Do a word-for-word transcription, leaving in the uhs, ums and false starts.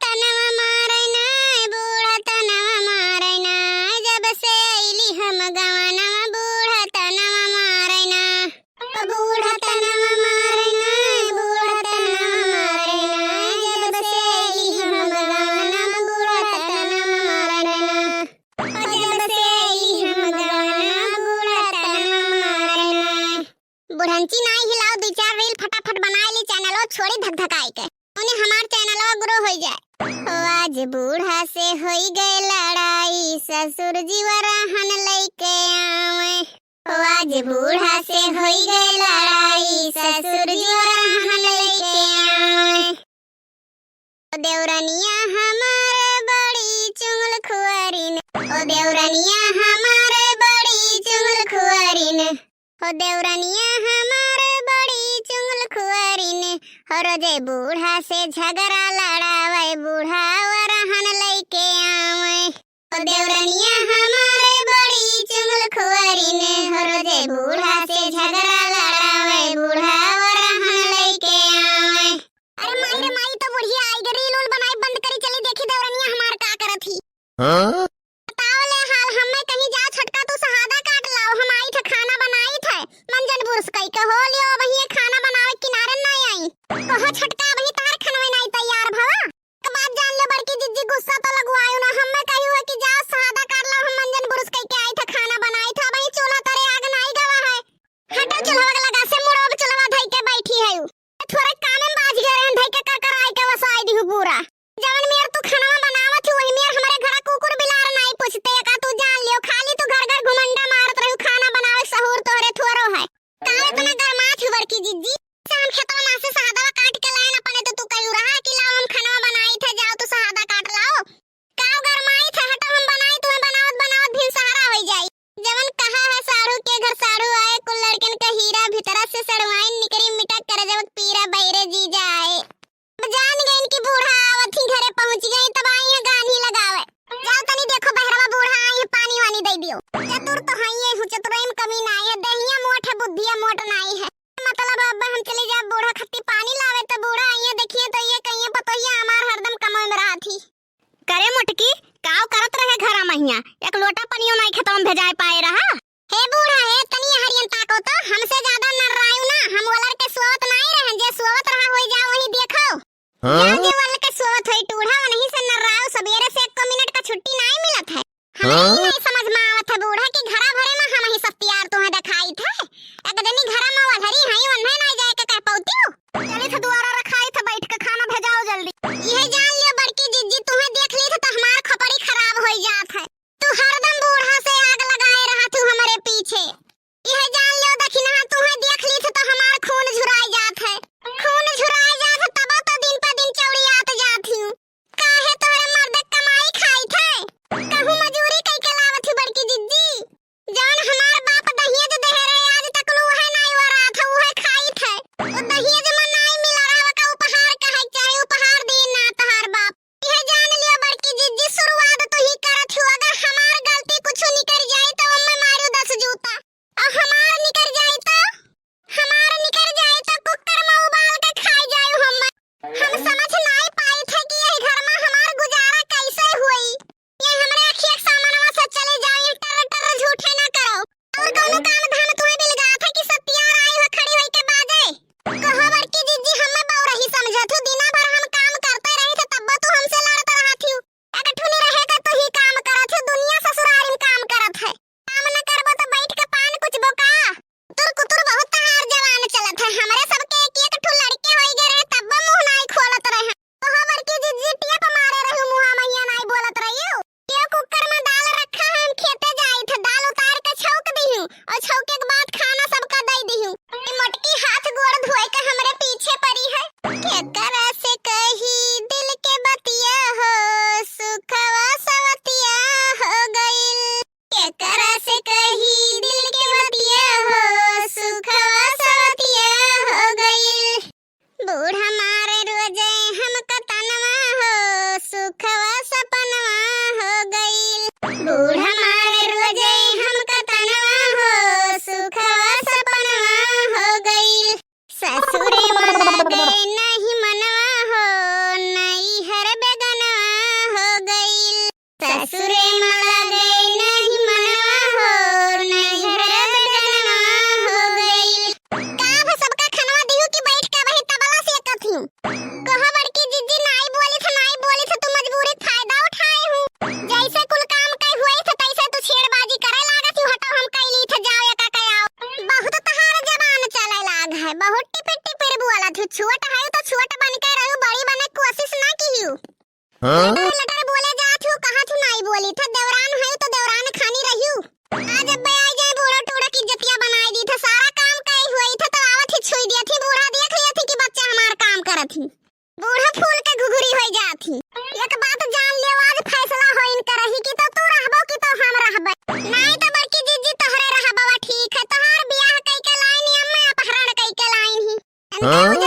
तनवा मारै ना, बूढ़ा तनवा मारै ना, जब से अइली हम गवनवा, बूढ़ा तनवा मारै ना। ओ बूढ़ा तनवा मारै ना, बूढ़ा तनवा मारै ना, जब से अइली हम गवनवा, बूढ़ा तनवा मारै ना। ओ जब से अइली हम गवनवा, बूढ़ा तनवा मारै ना। बुढ़ंची नाई हिलाओ, दुई चार reel फटाफट बनाइ ली, channelवा छोड़ी धकधकाइ के। उन्हें हमार channelवा grow होइ जाए। ओ आज बूढ़ा से होई गए लड़ाई, ससुर जी वरहन लइके आवे। ओ आज बूढ़ा से होई गए लड़ाई, ससुर जी वरहन लइके आवे। ओ देवरनिया हमार बड़ी चुंगल खुआरिन, ओ देवरनिया हमार बड़ी चुंगल खुआरिन, ओ देवरनिया हमार बड़ी चुंगल खुआरिन, ओ रोजे बूढ़ा से झगड़ा लड़ावे, बूढ़ा वरहन लइके आवे। ओ देवरनिया हमार बड़ी चुंगल खुआरिन, ओ रोजे बूढ़ा से झगड़ा लड़ावे, बूढ़ा वरहन लइके आवे। अरे माई रे माई, तो बुढ़िया आई गे, reel उल बनाई बंद करी, चली देखी देवरनिया हमार का करत ही। हाँ? बताओ ले हाल, हम्मे कहीं जाओ छोटका तू सहादा काट लाओ, हम आई थे खाना बनाई थे, मंजन बुरुस कई के हो लियो, अबहिये खाना बनावे किनारे ना आई। कहो छोटका अबही तार खनवे नाई तैयार भवा। एक बात जान ले बड़की जिज्जी, गुस्सा तो लगवायो ना, हम्मे कही हुए कि जाओ सहादा काट लाओ, हम मंजन बुरुस कई के आई थे खाना बनाई थे, अबही चूल्हा तरे आग नाई गवा है। हटो चुल्हवा के लगा से, मुड़ो चुल्हवा धई के बैठी है उ। थोड़े कामे में बाझ गए रहन, धई के का कराई के वसाई दिहु पूरा। जवन मेर तू खानवा बनावत ही, वही मेर हमरे घरा कुकुर बिलार नाई पूछते, का तू जान लियो, खाली तू घर घर घुमंडा मारत रहू, खाना बनावे सहूर तोहरे थोरो है। काहे इतना गरमात ही बड़की जिज्जी? से हम खेतवा में से सहदवा काट के लाइन अपने तो तू कहू रहा कि लाओ हम खानवा बनाई थे, जाओ तू सहदा काट लाओ। काव गरमाई थे, हटो हम बनाई, तुम्हें बनावत बनावत भिनसहरा होई जाई। जवन कहा है साढ़ू के घर साढ़ू आए, कुल लड़कन का हीरा भीतरा से सड़वाइन निकरी मिटा कर जब पीरा बैरे जी जाए। अब जान गइन कि बूढ़ा आवत ही घरे पहुँच गई, तब आई है गानी लगावे। जाओ तनी देखो बहरवा बूढ़ा आई है, पानी वानी दे दियो। चतुर तो हइये हूँ, चतुराई में कमी नाई है, देहिया मोट है, बुद्धिया मोट नाई है। मतलब अब हम चली जाब बूढ़ा खत्ती पानी लावे, तो बूढ़ा आइए देखिए तो ये कहिए पतोहिया हमार हरदम कमाई में रहत ही। करे मोटकी, काव करत रहे घरा महिया, एक लोटा पनियो नाई खेतवा में भेजाए पाए रहा। हे बूढ़ा, हे तनी हरियन ताको तो, हमसे ज्यादा नर्रायु ना, हम वलर के सोवत नाई रहन, जे सोवत रहा होई जा वही देखो। हाँ? जा जे वलर के सोवत होई टूढ़ा, वनही से नर्रायु, सबेरे से एको मिनट का छुट्टी नाई मिलत है। हमरा हाँ? ई नाई समझ में आवत है बूढ़ा कि घरा भरे में हमही सत्यार तुहे देखाई थे। एक जनी घरा में वलहरी हई, वन्हे नाई जाए के कह पौतियो। चली थे दुआरा रखाई थे, बैठ के खाना भेजाओ जल्दी। इहे जान लियो बड़की जिज्जी, तुहे देख ली थे तो हमार खोपड़ी खराब होई जात है। तू हरदम बूढ़ा से आग लगाए रहा तू हमरे पीछे। इहे जान लियो दखिनहा, तुहे देख ली थे तो हमार खून झुराई जात है। खून झुराई जात है तब तो दिन पे दिन चौड़ियात जात ही। काहे तोहरे मर्द कमाई खाई थे? कहूँ मजूरी कई के लावत ही बड़की जिज्जी। जौन हमार बाप दहेज देहे रहे, आज तक लो उहे नाई वरात है, उहे खाई थे। वो दहेज में नाई मिला रहा, का उपहार कहे के चाहे, उपहार दी ना तहार। लटर लटर बोले जात हूँ, कहा थू नाई बोली था, देवरान है तो देवरान खानी रही हूँ। आज अब आई जाए बूढ़ा टूढ़ा की इज्जतिया बनाई दी था, सारा काम कई हुई था, तो आवत ही छुई दिया थी, बूढ़ा देख लिया थी कि बच्चा हमार काम करत ही। बूढ़ा फूल के घुघुरी होई जात ही। एक बात जान लियो, आज फैसला होइन करही कि तो तू रहबो कि तो हम रहबे। नाई तो बड़की जीजी तोहरे रहबवा ठीक है, तोहार बियाह कई के लाइन अम्मा अपहरण कई के लाइन ही। इनका हाँ?